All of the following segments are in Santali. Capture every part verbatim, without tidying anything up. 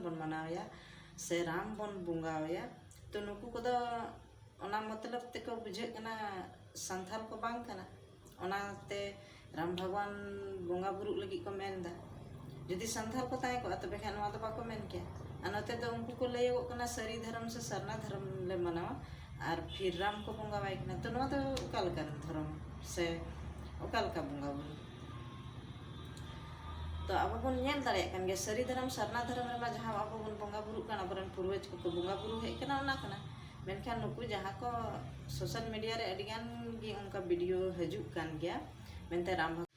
ᱵᱚᱱ ᱢᱟᱱᱟᱣᱮᱭᱟ ᱥᱮ ᱨᱟᱢ ᱵᱚᱱ ᱵᱚᱸᱜᱟᱣᱟᱭᱟ, ᱛᱚ ᱱᱩᱠᱩ ᱠᱚᱫᱚ ᱚᱱᱟ ᱢᱚᱛᱞᱚᱵ ᱛᱮᱠᱚ ᱵᱩᱡᱷᱟᱹᱜ ᱠᱟᱱᱟ ᱥᱟᱱᱛᱟᱲ ᱠᱚ ᱵᱟᱝ ᱠᱟᱱᱟ᱾ ᱚᱱᱟᱛᱮ ᱨᱟᱢ ᱵᱷᱟᱜᱽᱣᱟᱱ ᱵᱚᱸᱜᱟ ᱵᱩᱨᱩᱜ ᱞᱟᱹᱜᱤᱫ ᱠᱚ ᱢᱮᱱ ᱮᱫᱟ᱾ ᱡᱩᱫᱤ ᱥᱟᱱᱛᱟᱲ ᱠᱚ ᱛᱟᱦᱮᱸ ᱠᱚᱜᱼᱟ, ᱛᱚᱵᱮ ᱠᱷᱟᱱ ᱱᱚᱣᱟ ᱫᱚ ᱵᱟᱠᱚ ᱢᱮᱱ ᱠᱮᱭᱟ᱾ ᱟᱨ ᱱᱚᱛᱮ ᱫᱚ ᱩᱱᱠᱩ ᱠᱚ ᱞᱟᱹᱭᱚᱜᱚᱜ ᱠᱟᱱᱟ ᱥᱟᱹᱨᱤ ᱫᱷᱚᱨᱚᱢ ᱥᱮ ᱥᱟᱨᱱᱟ ᱫᱷᱚᱨᱚᱢ ᱞᱮ ᱢᱟᱱᱟᱣᱟ, ᱟᱨ ᱯᱷᱤᱨ ᱨᱟᱢ ᱠᱚ ᱵᱚᱸᱜᱟᱣᱟᱭ ᱠᱟᱱᱟ᱾ ᱛᱚ ᱱᱚᱣᱟ ᱫᱚ ᱚᱠᱟ ᱞᱮᱠᱟᱱ ᱫᱷᱚᱨᱚᱢ ᱥᱮ ᱚᱠᱟ ᱞᱮᱠᱟ ᱵᱚᱸᱜᱟ ᱵᱩᱨᱩ? ᱛᱚ ᱟᱵᱚ ᱵᱚᱱ ᱧᱮᱞ ᱫᱟᱲᱮᱭᱟᱜ ᱠᱟᱱ ᱜᱮᱭᱟ, ᱥᱟᱹᱨᱤ ᱫᱷᱚᱨᱚᱢ ᱥᱟᱨᱱᱟ ᱫᱷᱚᱨᱚᱢ ᱨᱮᱢᱟ ᱡᱟᱦᱟᱸ ᱟᱵᱚ ᱵᱚᱱ ᱵᱚᱸᱜᱟ ᱵᱩᱨᱩᱜ ᱠᱟᱱ, ᱟᱵᱚᱨᱮᱱ ᱯᱩᱨᱵᱚᱡᱽ ᱠᱚᱠᱚ ᱵᱚᱸᱜᱟ ᱵᱩᱨᱩ ᱦᱮᱡ ᱠᱟᱱᱟ, ᱚᱱᱟ ᱠᱟᱱᱟ᱾ ᱢᱮᱱᱠᱷᱟᱱ ᱱᱩᱠᱩ ᱡᱟᱦᱟᱸ ᱠᱚ ᱥᱳᱥᱟᱞ ᱢᱤᱰᱤᱭᱟ ᱨᱮ ᱟᱹᱰᱤ ᱜᱟᱱ ᱜᱮ ᱚᱱᱠᱟ ᱵᱷᱤᱰᱤᱭᱳ ᱦᱤᱡᱩᱜ ᱠᱟᱱ ᱜᱮᱭᱟ, ᱢᱮᱱᱛᱮ ᱨᱟᱢ ᱵᱷᱟᱜᱽ-,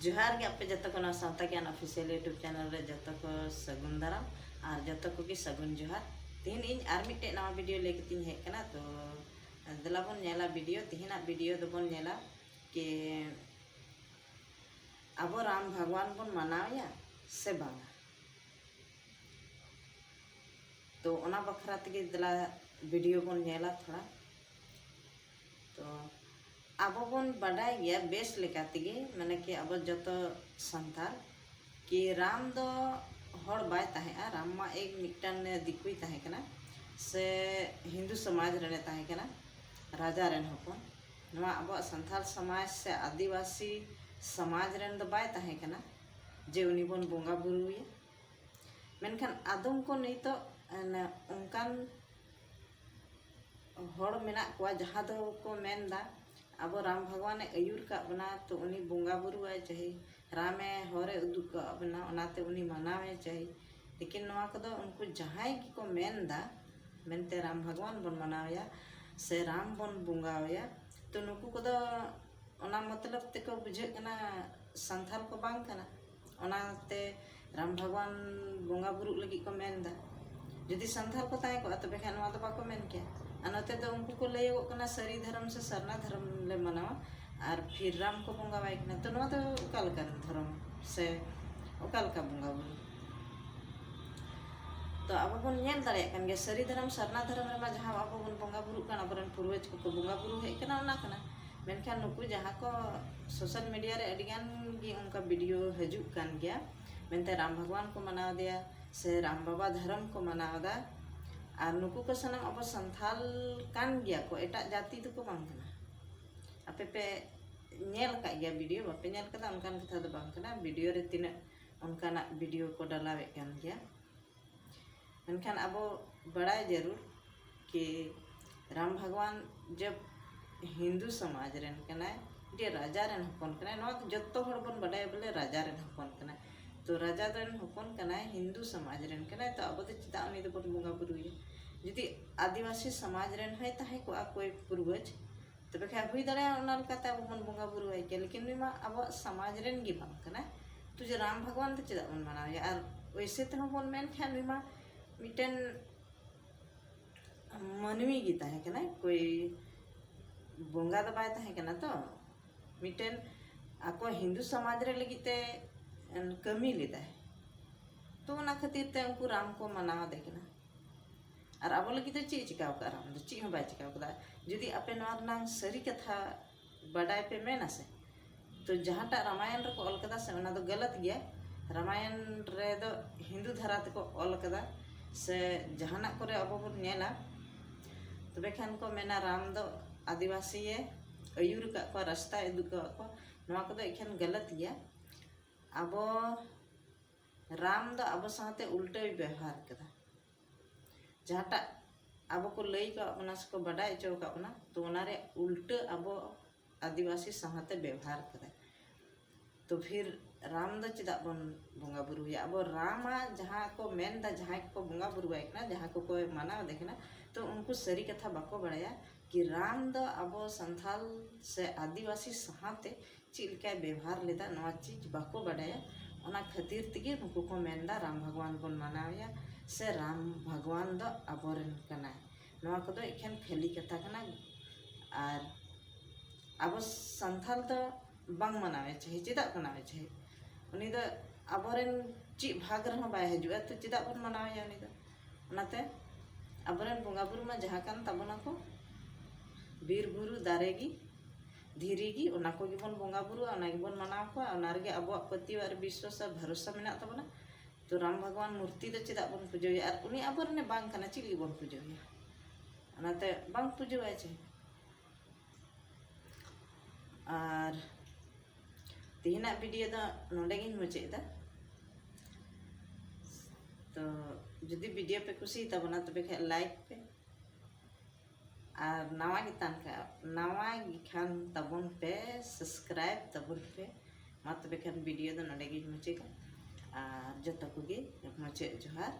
ᱡᱚᱦᱟᱨ ᱜᱮ ᱟᱯᱮ ᱡᱚᱛᱚ ᱠᱚ ᱱᱚᱣᱟ ᱥᱟᱶᱛᱟ ᱜᱮᱭᱟᱱ ᱚᱯᱷᱤᱥᱤᱭᱟᱞ ᱭᱩᱴᱩᱵᱽ ᱪᱮᱱᱮᱞ ᱨᱮ ᱡᱚᱛᱚ ᱠᱚ ᱥᱟᱹᱜᱩᱱ ᱫᱟᱨᱟᱢ ᱟᱨ ᱡᱚᱛᱚ ᱠᱚᱜᱮ ᱥᱟᱹᱜᱩᱱ ᱡᱚᱦᱟᱨ᱾ ᱛᱮᱦᱮᱧ ᱤᱧ ᱟᱨ ᱢᱤᱫᱴᱮᱡ ᱱᱟᱣᱟ ᱵᱷᱤᱰᱤᱭᱳ ᱞᱟᱹᱭ ᱠᱟᱛᱮᱧ ᱦᱮᱡ ᱠᱟᱱᱟ᱾ ᱛᱚ ᱫᱮᱞᱟ ᱵᱚᱱ ᱧᱮᱞᱟ ᱵᱷᱤᱰᱤᱭᱳ᱾ ᱛᱮᱦᱮᱧᱟᱜ ᱵᱷᱤᱰᱤᱭᱳ ᱫᱚᱵᱚᱱ ᱧᱮᱞᱟ ᱠᱤ ᱟᱵᱚ ᱨᱟᱢ ᱵᱷᱟᱜᱽᱣᱟᱱ ᱵᱚᱱ ᱢᱟᱱᱟᱣᱮᱭᱟ ᱥᱮ ᱵᱟᱝᱟ᱾ ᱛᱚ ᱚᱱᱟ ᱵᱟᱠᱷᱨᱟ ᱛᱮᱜᱮ ᱫᱮᱞᱟ ᱵᱷᱤᱰᱤᱭᱳ ᱵᱚᱱ ᱧᱮᱞᱟ ᱛᱷᱚᱲᱟ᱾ ᱛᱚ ᱟᱵᱚ ᱵᱚᱱ ᱵᱟᱰᱟᱭ ᱜᱮᱭᱟ ᱵᱮᱥ ᱞᱮᱠᱟ ᱛᱮᱜᱮ, ᱢᱟᱱᱮ ᱠᱤ ᱟᱵᱚ ᱡᱚᱛᱚ ᱥᱟᱱᱛᱟᱲ ᱠᱤ ᱨᱟᱢ ᱫᱚ ᱦᱚᱲ ᱵᱟᱭ ᱛᱟᱦᱮᱸᱜᱼᱟ, ᱨᱟᱢ ᱢᱟ ᱮᱠ ᱢᱤᱫᱴᱟᱝ ᱫᱤᱠᱩᱭ ᱛᱟᱦᱮᱸ ᱠᱟᱱᱟ ᱥᱮ ᱦᱤᱱᱫᱩ ᱥᱚᱢᱟᱡᱽ ᱨᱮᱱᱮ ᱛᱟᱦᱮᱸ ᱠᱟᱱᱟ, ᱨᱟᱡᱟ ᱨᱮᱱ ᱦᱚᱯᱚᱱ᱾ ᱱᱚᱣᱟ ᱟᱵᱚᱣᱟᱜ ᱥᱟᱱᱛᱟᱲ ᱥᱚᱢᱟᱡᱽ ᱥᱮ ᱟᱹᱫᱤᱵᱟᱹᱥᱤ ᱥᱚᱢᱟᱡᱽ ᱨᱮᱱ ᱫᱚ ᱵᱟᱭ ᱛᱟᱦᱮᱸ ᱠᱟᱱᱟ ᱡᱮ ᱩᱱᱤ ᱵᱚᱱ ᱵᱚᱸᱜᱟ ᱵᱩᱨᱩᱭᱟ᱾ ᱢᱮᱱᱠᱷᱟᱱ ᱟᱫᱚᱢ ᱠᱚ ᱱᱤᱛᱚᱜ ᱚᱱᱠᱟᱱ ᱦᱚᱲ ᱢᱮᱱᱟᱜ ᱠᱚᱣᱟ ᱡᱟᱦᱟᱸ ᱫᱚᱠᱚ ᱢᱮᱱᱫᱟ ᱟᱵᱚ ᱨᱟᱢ ᱵᱷᱟᱜᱽᱣᱟᱱᱮ ᱟᱹᱭᱩᱨ ᱠᱟᱜ ᱵᱚᱱᱟ, ᱛᱚ ᱩᱱᱤ ᱵᱚᱸᱜᱟ ᱵᱩᱨᱩᱣᱟᱭ ᱪᱟᱹᱦᱤ, ᱨᱟᱢᱮ ᱦᱚᱨᱮ ᱩᱫᱩᱜ ᱠᱟᱜ ᱵᱚᱱᱟ, ᱚᱱᱟᱛᱮ ᱩᱱᱤ ᱢᱟᱱᱟᱣᱮ ᱪᱟᱹᱦᱤ᱾ ᱞᱮᱠᱤᱱ ᱱᱚᱣᱟ ᱠᱚᱫᱚ ᱩᱱᱠᱩ ᱡᱟᱦᱟᱸᱭ ᱜᱮᱠᱚ ᱢᱮᱱᱫᱟ ᱢᱮᱱᱛᱮ ᱨᱟᱢ ᱵᱷᱟᱜᱽᱣᱟᱱ ᱵᱚᱱ ᱢᱟᱱᱟᱣᱮᱭᱟ ᱥᱮ ᱨᱟᱢ ᱵᱚᱱ ᱵᱚᱸᱜᱟᱣᱟᱭᱟ, ᱛᱚ ᱱᱩᱠᱩ ᱠᱚᱫᱚ ᱚᱱᱟ ᱢᱚᱛᱞᱚᱵ ᱛᱮᱠᱚ ᱵᱩᱡᱷᱟᱹᱜ ᱠᱟᱱᱟ ᱥᱟᱱᱛᱟᱲ ᱠᱚ ᱵᱟᱝ ᱠᱟᱱᱟ᱾ ᱚᱱᱟᱛᱮ ᱨᱟᱢ ᱵᱷᱟᱜᱽᱣᱟᱱ ᱵᱚᱸᱜᱟ ᱵᱩᱨᱩᱜ ᱞᱟᱹᱜᱤᱫ ᱠᱚ ᱢᱮᱱᱫᱟ᱾ ᱡᱩᱫᱤ ᱥᱟᱱᱛᱟᱲ ᱠᱚ ᱛᱟᱦᱮᱸ ᱠᱚᱜᱼᱟ, ᱛᱚᱵᱮ ᱠᱷᱟᱱ ᱱᱚᱣᱟ ᱫᱚ ᱵᱟᱠᱚ ᱢᱮᱱ ᱠᱮᱭᱟ᱾ ᱟᱨ ᱱᱚᱛᱮ ᱫᱚ ᱩᱱᱠᱩ ᱠᱚ ᱞᱟᱹᱭᱚᱜᱚᱜ ᱠᱟᱱᱟ ᱥᱟᱹᱨᱤ ᱫᱷᱚᱨᱚᱢ ᱥᱮ ᱥᱟᱨᱱᱟ ᱫᱷᱚᱨᱚᱢ ᱞᱮ ᱢᱟᱱᱟᱣᱟ, ᱟᱨ ᱯᱷᱤᱨ ᱨᱟᱢ ᱠᱚ ᱵᱚᱸᱜᱟᱣᱟᱭ ᱠᱟᱱᱟ᱾ ᱛᱚ ᱱᱚᱣᱟ ᱫᱚ ᱚᱠᱟ ᱞᱮᱠᱟᱱ ᱫᱷᱚᱨᱚᱢ ᱥᱮ ᱚᱠᱟ ᱞᱮᱠᱟ ᱵᱚᱸᱜᱟ ᱵᱩᱨᱩ? ᱛᱚ ᱟᱵᱚ ᱵᱚᱱ ᱧᱮᱞ ᱫᱟᱲᱮᱭᱟᱜ ᱠᱟᱱ ᱜᱮᱭᱟ, ᱥᱟᱹᱨᱤ ᱫᱷᱚᱨᱚᱢ ᱥᱟᱨᱱᱟ ᱫᱷᱚᱨᱚᱢ ᱨᱮᱢᱟ ᱡᱟᱦᱟᱸ ᱟᱵᱚ ᱵᱚᱱ ᱵᱚᱸᱜᱟ ᱵᱩᱨᱩᱜ ᱠᱟᱱ, ᱟᱵᱚᱨᱮᱱ ᱯᱩᱨᱵᱚᱡᱽ ᱠᱚᱠᱚ ᱵᱚᱸᱜᱟ ᱵᱩᱨᱩ ᱦᱮᱡ ᱠᱟᱱᱟ, ᱚᱱᱟ ᱠᱟᱱᱟ᱾ ᱢᱮᱱᱠᱷᱟᱱ ᱱᱩᱠᱩ ᱡᱟᱦᱟᱸ ᱠᱚ ᱥᱳᱥᱟᱞ ᱢᱤᱰᱤᱭᱟ ᱨᱮ ᱟᱹᱰᱤ ᱜᱟᱱ ᱜᱮ ᱚᱱᱠᱟ ᱵᱷᱤᱰᱤᱭᱳ ᱦᱤᱡᱩᱜ ᱠᱟᱱ ᱜᱮᱭᱟ, ᱢᱮᱱᱛᱮ ᱨᱟᱢ ᱵᱷᱟᱜᱽᱣᱟᱱ ᱠᱚ ᱢᱟᱱᱟᱣ ᱫᱮᱭᱟ ᱥᱮ ᱨᱟᱢ ᱵᱟᱵᱟ ᱫᱷᱚᱨᱚᱢ ᱠᱚ ᱢᱟᱱᱟᱣ ᱮᱫᱟ᱾ ᱟᱨ ᱱᱩᱠᱩ ᱠᱚ ᱥᱟᱱᱟᱢ ᱟᱵᱚ ᱥᱟᱱᱛᱟᱞ ᱠᱟᱱ ᱜᱮᱭᱟ ᱠᱚ, ᱮᱴᱟᱜ ᱡᱟᱹᱛᱤ ᱫᱚᱠᱚ ᱵᱟᱝ ᱠᱟᱱᱟ᱾ ᱟᱯᱮ ᱯᱮ ᱧᱮᱞ ᱟᱠᱟᱫ ᱜᱮᱭᱟ ᱵᱷᱤᱰᱤᱭᱳ, ᱵᱟᱯᱮ ᱧᱮᱞ ᱠᱟᱫᱟ ᱚᱱᱠᱟᱱ ᱠᱟᱛᱷᱟ ᱫᱚ ᱵᱟᱝ ᱠᱟᱱᱟ᱾ ᱵᱷᱤᱰᱤᱭᱳ ᱨᱮ ᱛᱤᱱᱟᱹᱜ ᱚᱱᱠᱟᱱᱟᱜ ᱵᱷᱤᱰᱤᱭᱳ ᱠᱚ ᱰᱟᱞᱟᱣᱮᱫ ᱠᱟᱱ ᱜᱮᱭᱟ, ᱢᱮᱱᱠᱷᱟᱱ ᱟᱵᱚ ᱵᱟᱲᱟᱭ ᱡᱟᱹᱨᱩᱲ ᱠᱤ ᱨᱟᱢ ᱵᱷᱟᱜᱽᱣᱟᱱ ᱡᱚᱵ ᱦᱤᱱᱫᱩ ᱥᱚᱢᱟᱡᱽ ᱨᱮᱱ ᱠᱟᱱᱟᱭ, ᱢᱤᱫᱴᱮᱱ ᱨᱟᱡᱟ ᱨᱮᱱ ᱦᱚᱯᱚᱱ ᱠᱟᱱᱟᱭ, ᱱᱚᱣᱟ ᱫᱚ ᱡᱚᱛᱚ ᱦᱚᱲ ᱵᱚᱱ ᱵᱟᱰᱟᱭᱟ ᱵᱚᱞᱮ ᱨᱟᱡᱟ ᱨᱮᱱ ᱦᱚᱯᱚᱱ ᱠᱟᱱᱟᱭ᱾ ᱛᱚ ᱨᱟᱡᱟ ᱨᱮᱱ ᱦᱚᱯᱚᱱ ᱠᱟᱱᱟᱭ, ᱦᱤᱱᱫᱩ ᱥᱚᱢᱟᱡᱽ ᱨᱮᱱ ᱠᱟᱱᱟᱭ, ᱛᱚ ᱟᱵᱚ ᱫᱚ ᱪᱮᱫᱟᱜ ᱩᱱᱤ ᱫᱚᱵᱚᱱ ᱵᱚᱸᱜᱟ ᱵᱩᱨᱩᱭᱟ? ᱡᱩᱫᱤ ᱟᱹᱫᱤᱵᱟᱹᱥᱤ ᱥᱚᱢᱟᱡᱽ ᱨᱮᱱ ᱦᱚᱸᱭ ᱛᱟᱦᱮᱸ ᱠᱚᱜᱼᱟ ᱠᱚᱭ ᱯᱩᱨᱵᱚᱡᱽ, ᱛᱚᱵᱮ ᱠᱷᱟᱱ ᱦᱩᱭ ᱫᱟᱲᱮᱭᱟᱜᱼᱟ ᱚᱱᱟ ᱞᱮᱠᱟᱛᱮ ᱟᱵᱚ ᱵᱚᱱ ᱵᱚᱸᱜᱟ ᱵᱩᱨᱩ ᱟᱭ ᱠᱮᱭᱟ, ᱞᱮᱠᱤᱱ ᱱᱩᱭ ᱢᱟ ᱟᱵᱚᱣᱟᱜ ᱥᱚᱢᱟᱡᱽ ᱨᱮᱱ ᱜᱮ ᱵᱟᱝ ᱠᱟᱱᱟᱭ᱾ ᱛᱚ ᱡᱮ ᱨᱟᱢ ᱵᱷᱟᱜᱽᱣᱟᱱ ᱫᱚ ᱪᱮᱫᱟᱜ ᱵᱚᱱ ᱢᱟᱱᱟᱣᱮᱭᱟ? ᱟᱨ ᱳᱭᱥᱮ ᱛᱮᱦᱚᱸ ᱵᱚᱱ ᱢᱮᱱ ᱠᱷᱟᱱ ᱱᱩᱭ ᱢᱟ ᱢᱤᱫᱴᱮᱱ ᱢᱟᱹᱱᱢᱤ ᱜᱮ ᱛᱟᱦᱮᱸ ᱠᱟᱱᱟᱭ, ᱠᱳᱭ ᱵᱚᱸᱜᱟ ᱫᱚ ᱵᱟᱭ ᱛᱟᱦᱮᱸ ᱠᱟᱱᱟ᱾ ᱛᱚ ᱢᱤᱫᱴᱮᱱ ᱟᱠᱚ ᱦᱤᱱᱫᱩ ᱥᱚᱢᱟᱡᱽ ᱨᱮ ᱞᱟᱹᱜᱤᱫ ᱛᱮ ᱠᱟᱹᱢᱤ ᱞᱮᱫᱟᱭ, ᱛᱚ ᱚᱱᱟ ᱠᱷᱟᱹᱛᱤᱨ ᱛᱮ ᱩᱱᱠᱩ ᱨᱟᱢ ᱠᱚ ᱢᱟᱱᱟᱣ ᱟᱫᱮ ᱠᱟᱱᱟ᱾ ᱟᱨ ᱟᱵᱚ ᱞᱟᱹᱜᱤᱫ ᱫᱚ ᱪᱮᱫ ᱮ ᱪᱤᱠᱟᱹ ᱟᱠᱟᱫᱼᱟ? ᱨᱟᱢ ᱫᱚ ᱪᱮᱫ ᱦᱚᱸ ᱵᱟᱭ ᱪᱤᱠᱟᱹ ᱟᱠᱟᱫᱟ᱾ ᱡᱩᱫᱤ ᱟᱯᱮ ᱱᱚᱣᱟ ᱨᱮᱱᱟᱝ ᱥᱟᱹᱨᱤ ᱠᱟᱛᱷᱟ ᱵᱟᱰᱟᱭ ᱯᱮ ᱢᱮᱱᱟ ᱥᱮ, ᱛᱚ ᱡᱟᱦᱟᱸᱴᱟᱜ ᱨᱟᱢᱟᱭᱚᱱ ᱨᱮᱠᱚ ᱚᱞ ᱠᱟᱫᱟ ᱥᱮ, ᱚᱱᱟ ᱫᱚ ᱜᱟᱞᱟᱛ ᱜᱮᱭᱟ᱾ ᱨᱟᱢᱟᱭᱚᱱ ᱨᱮᱫᱚ ᱦᱤᱱᱫᱩ ᱫᱷᱟᱨᱟ ᱛᱮᱠᱚ ᱚᱞ ᱠᱟᱫᱟ ᱥᱮ ᱡᱟᱦᱟᱱᱟᱜ ᱠᱚᱨᱮ ᱟᱵᱚ ᱵᱚᱱ ᱧᱮᱞᱟ, ᱛᱚᱵᱮ ᱠᱷᱟᱱ ᱠᱚ ᱢᱮᱱᱟ ᱨᱟᱢ ᱫᱚ ᱟᱹᱫᱤᱵᱟᱹᱥᱤᱭᱮ ᱟᱹᱭᱩᱨ ᱟᱠᱟᱫ ᱠᱚᱣᱟ, ᱨᱟᱥᱛᱟᱭ ᱩᱫᱩᱜ ᱟᱠᱟᱫ ᱠᱚᱣᱟ᱾ ᱱᱚᱣᱟ ᱠᱚᱫᱚ ᱮᱠᱷᱮᱱ ᱜᱟᱞᱟᱛ ᱜᱮᱭᱟ᱾ ᱟᱵᱚ ᱨᱟᱢ ᱫᱚ ᱟᱵᱚ ᱥᱟᱶᱛᱮ ᱩᱞᱴᱟᱹᱣ ᱵᱮᱣᱦᱟᱨ ᱠᱟᱫᱟ᱾ ᱡᱟᱦᱟᱸᱴᱟᱜ ᱟᱵᱚ ᱠᱚ ᱞᱟᱹᱭ ᱟᱠᱟᱫ ᱵᱚᱱᱟ ᱥᱮᱠᱚ ᱵᱟᱰᱟᱭ ᱦᱚᱪᱚ ᱟᱠᱟᱫ ᱵᱚᱱᱟ, ᱛᱚ ᱚᱱᱟ ᱨᱮᱭᱟᱜ ᱩᱞᱴᱟᱹ ᱟᱵᱚ ᱟᱹᱫᱤᱵᱟᱹᱥᱤ ᱥᱟᱶᱛᱮ ᱵᱮᱣᱦᱟᱨ ᱠᱟᱫᱟᱭ᱾ ᱛᱚ ᱯᱷᱤᱨ ᱨᱟᱢ ᱫᱚ ᱪᱮᱫᱟᱜ ᱵᱚᱱ ᱵᱚᱸᱜᱟ ᱵᱩᱨᱩᱭᱟ? ᱟᱵᱚ ᱨᱟᱢᱟᱜ ᱡᱟᱦᱟᱸ ᱠᱚ ᱢᱮᱱᱫᱟ, ᱡᱟᱦᱟᱸᱭ ᱠᱚᱠᱚ ᱵᱚᱸᱜᱟ ᱵᱩᱨᱩᱣᱟᱭ ᱠᱟᱱᱟ, ᱡᱟᱦᱟᱸ ᱠᱚᱠᱚ ᱢᱟᱱᱟᱣ ᱮᱫᱮ ᱠᱟᱱᱟ, ᱛᱚ ᱩᱱᱠᱩ ᱥᱟᱹᱨᱤ ᱠᱟᱛᱷᱟ ᱵᱟᱠᱚ ᱵᱟᱲᱟᱭᱟ ᱠᱤ ᱨᱟᱢ ᱫᱚ ᱟᱵᱚ ᱥᱟᱱᱛᱟᱞ ᱥᱮ ᱟᱹᱫᱤᱵᱟᱹᱥᱤ ᱥᱟᱶᱛᱮ ᱪᱮᱫ ᱞᱮᱠᱟᱭ ᱵᱮᱣᱦᱟᱨ ᱞᱮᱫᱟ, ᱱᱚᱣᱟ ᱪᱤᱡᱽ ᱵᱟᱠᱚ ᱵᱟᱰᱟᱭᱟ᱾ ᱚᱱᱟ ᱠᱷᱟᱹᱛᱤᱨ ᱛᱮᱜᱮ ᱱᱩᱠᱩ ᱠᱚ ᱢᱮᱱᱫᱟ ᱨᱟᱢ ᱵᱷᱟᱜᱽᱣᱟᱱ ᱵᱚᱱ ᱢᱟᱱᱟᱣᱮᱭᱟ ᱥᱮ ᱨᱟᱢ ᱵᱷᱟᱜᱽᱣᱟᱱ ᱫᱚ ᱟᱵᱚᱨᱮᱱ ᱠᱟᱱᱟᱭ᱾ ᱱᱚᱣᱟ ᱠᱚᱫᱚ ᱮᱠᱷᱮᱱ ᱠᱷᱟᱹᱞᱤ ᱠᱟᱛᱷᱟ ᱠᱟᱱᱟ᱾ ᱟᱨ ᱟᱵᱚ ᱥᱟᱱᱛᱟᱞ ᱫᱚ ᱵᱟᱝ ᱢᱟᱱᱟᱣᱮ ᱪᱟᱹᱦᱤ᱾ ᱪᱮᱫᱟᱜ ᱢᱟᱱᱟᱣᱮ ᱪᱟᱹᱦᱤ? ᱩᱱᱤ ᱫᱚ ᱟᱵᱚᱨᱮᱱ ᱪᱮᱫ ᱵᱷᱟᱜᱽ ᱨᱮᱦᱚᱸ ᱵᱟᱭ ᱦᱤᱡᱩᱜᱼᱟ, ᱛᱚ ᱪᱮᱫᱟᱜ ᱵᱚᱱ ᱢᱟᱱᱟᱣᱮᱭᱟ ᱩᱱᱤ ᱫᱚ? ᱚᱱᱟᱛᱮ ᱟᱵᱚᱨᱮᱱ ᱵᱚᱸᱜᱟ ᱵᱩᱨᱩ ᱢᱟ ᱡᱟᱦᱟᱸ ᱠᱟᱱ ᱛᱟᱵᱚᱱᱟ ᱠᱚ, ᱵᱤᱨ ᱵᱩᱨᱩ ᱫᱟᱨᱮ ᱜᱮ, ᱫᱷᱤᱨᱤ ᱜᱮ, ᱚᱱᱟ ᱠᱚᱜᱮ ᱵᱚᱱ ᱵᱚᱸᱜᱟ ᱵᱩᱨᱩᱜᱼᱟ, ᱚᱱᱟ ᱜᱮᱵᱚᱱ ᱢᱟᱱᱟᱣ ᱠᱚᱣᱟ, ᱚᱱᱟ ᱨᱮᱜᱮ ᱟᱵᱚᱣᱟᱜ ᱯᱟᱹᱛᱭᱟᱹᱣ ᱟᱨ ᱵᱤᱥᱣᱟᱥ ᱟᱨ ᱵᱷᱚᱨᱥᱟ ᱢᱮᱱᱟᱜ ᱛᱟᱵᱚᱱᱟ᱾ ᱛᱚ ᱨᱟᱢ ᱵᱷᱟᱜᱽᱣᱟᱱ ᱢᱩᱨᱛᱤ ᱫᱚ ᱪᱮᱫᱟᱜ ᱵᱚᱱ ᱯᱩᱡᱟᱹᱣᱟᱭᱟ? ᱟᱨ ᱩᱱᱤ ᱟᱵᱚᱨᱮᱱᱮ ᱵᱟᱝ ᱠᱟᱱᱟ, ᱪᱮᱫ ᱞᱟᱹᱜᱤᱫ ᱵᱚᱱ ᱯᱩᱡᱟᱹᱣᱟᱭᱟ? ᱚᱱᱟᱛᱮ ᱵᱟᱝ ᱯᱩᱡᱟᱹᱣᱟᱭ ᱪᱮ᱾ ᱟᱨ ᱛᱮᱦᱮᱧᱟᱜ ᱵᱷᱤᱰᱤᱭᱳ ᱫᱚ ᱱᱚᱰᱮ ᱜᱤᱧ ᱢᱩᱪᱟᱹᱫ ᱮᱫᱟ᱾ ᱛᱚ ᱡᱩᱫᱤ ᱵᱷᱤᱰᱤᱭᱳ ᱯᱮ ᱠᱩᱥᱤᱭᱟᱛᱟᱵᱚᱱᱟ, ᱛᱚᱵᱮ ᱠᱷᱟᱡ ᱞᱟᱭᱤᱠ ᱯᱮ᱾ ᱟᱨ ᱱᱟᱣᱟ ᱜᱮ ᱛᱟᱦᱮᱱ ᱠᱷᱟᱡ, ᱱᱟᱣᱟ ᱜᱮ ᱠᱷᱟᱱ ᱛᱟᱵᱚᱱ ᱯᱮ, ᱥᱟᱵᱥᱠᱨᱟᱭᱤᱵ ᱛᱟᱵᱚᱱ ᱯᱮ᱾ ᱢᱟ ᱛᱚᱵᱮ ᱠᱷᱟᱱ ᱵᱷᱤᱰᱤᱭᱳ ᱫᱚ ᱱᱚᱰᱮ ᱜᱤᱧ ᱢᱩᱪᱟᱹᱫᱟ᱾ ᱟᱨ ᱡᱚᱛᱚ ᱠᱚᱜᱮ ᱢᱩᱪᱟᱹᱫ ᱡᱚᱦᱟᱨ᱾